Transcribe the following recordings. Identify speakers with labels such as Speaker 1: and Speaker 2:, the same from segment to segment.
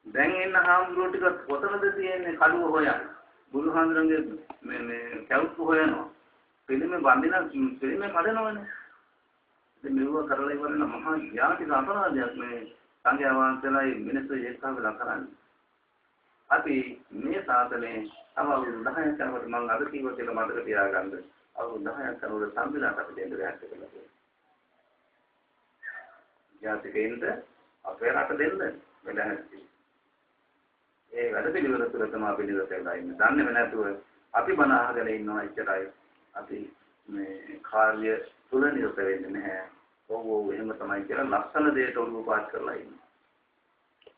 Speaker 1: දැන් එන්න හාමුදුරුවෝ ටික කොතනද තියෙන්නේ කඩුව හොයන්න. බුදුහාමුදුරන්ගේ මේ මේ කැවුත්තු හොයනවා. පිළිමේ බඳින පිළිමේ කඩනවනේ. ඉතින් මෙව කරලා ඉවරන මහා ජාතික අපරාධයක් මේ සංඝයා වහන්සේලායි මිනිස්සු එක්ක වෙලා කරන්නේ. අපි මේ සාසනයේ තව අවුරුදු 10ක් යනකොට මං අද කිව්ව කියලා මතක තියාගන්න. අවුරුදු 10ක් යනකොට සම්බිලාට අපි දෙන්න දෙයක් කියලා තියෙනවා. ජාතිකයින්ට අපේ රට දෙන්න වෙලා ඒ වැඩ පිළිවෙල තුළ තමයි අපි නිරත වෙලා ඉන්නේ. දන්නේම නැතුව අපි බණ අහගෙන ඉන්නවා එච්චරයි. අපි මේ කාර්ය තුල නිරත වෙන්නේ නැහැ. ඔව් ඔව් එහෙම තමයි කියලා ලස්සන දෙයට ඔළුව පාත් කරලා ඉන්නවා.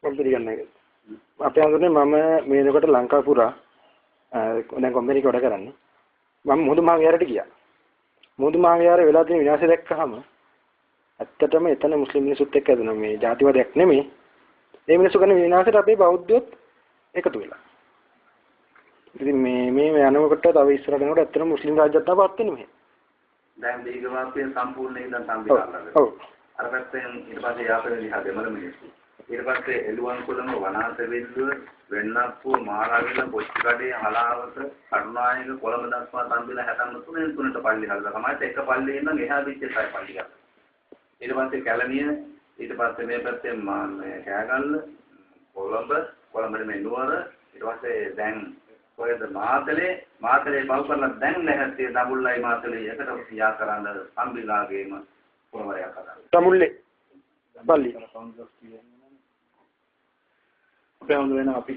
Speaker 2: මම පිළිගන්නේ ඒක. අපේ අඳුරනේ මම මේ වෙනකොට ලංකාව පුරා දැන් කොම්පැනි එක වැඩ කරන්නේ. මම මුහුදු මහා විහාරයට ගියා. මුහුදු මහා විහාරේ වෙලා තියෙන විනාශය දැක්කහම ඇත්තටම එතන මුස්ලිම් මිනිස්සුත් එක්ක ඇදුණා. මේ ජාතිවාදයක් නෙමෙයි. ඒ මිනිස්සු කරන විනාශයට අපේ බෞද්ධයොත් එකතු වෙලා. ඉතින් මේ මේ යනකොට තව ඉස්සරහට යනකොට ඇත්තටම මුස්ලිම් රාජ්‍යයක් තමයි පත් වෙන්නේ මෙහෙ.
Speaker 1: දැන් දීඝවාපිය සම්පූර්ණ ඉඳන් සම්බිලා
Speaker 2: ඔව්.
Speaker 1: අර පැත්තෙන් ඊට පස්සේ යාපනයේ දිහා දෙමළ මිනිස්සු. ඊට පස්සේ එළුවන් කුලම වනාත වෙල්ලුව වෙන්නප්පුව මාරාවිල පොච්චිකඩේ හලාවත කරුණායක කොළඹ දක්වා තම්බිලා 73 තුනට පල්ලි හදලා තමයි එක පල්ලියෙන් නම් එහා පිටේ තයි පල්ලි ගත්තා. ඊට පස්සේ කැලණිය ඊට පස්සේ මේ පැත්තෙන් මේ කෑගල්ල කොළඹ කොළඹ නෙමෙයි නුවර ඊට පස්සේ දැන් කොහෙද මාතලේ මාතලේ පහු කරලා දැන් ලැහැත්තිය දඹුල්ලයි මාතලේ එකට යා කරන්න සම්බිලාගේම පොරවරයක් හදලා.
Speaker 2: දඹුල්ලේ පල්ලි.
Speaker 3: අපේ හඳු වෙන අපි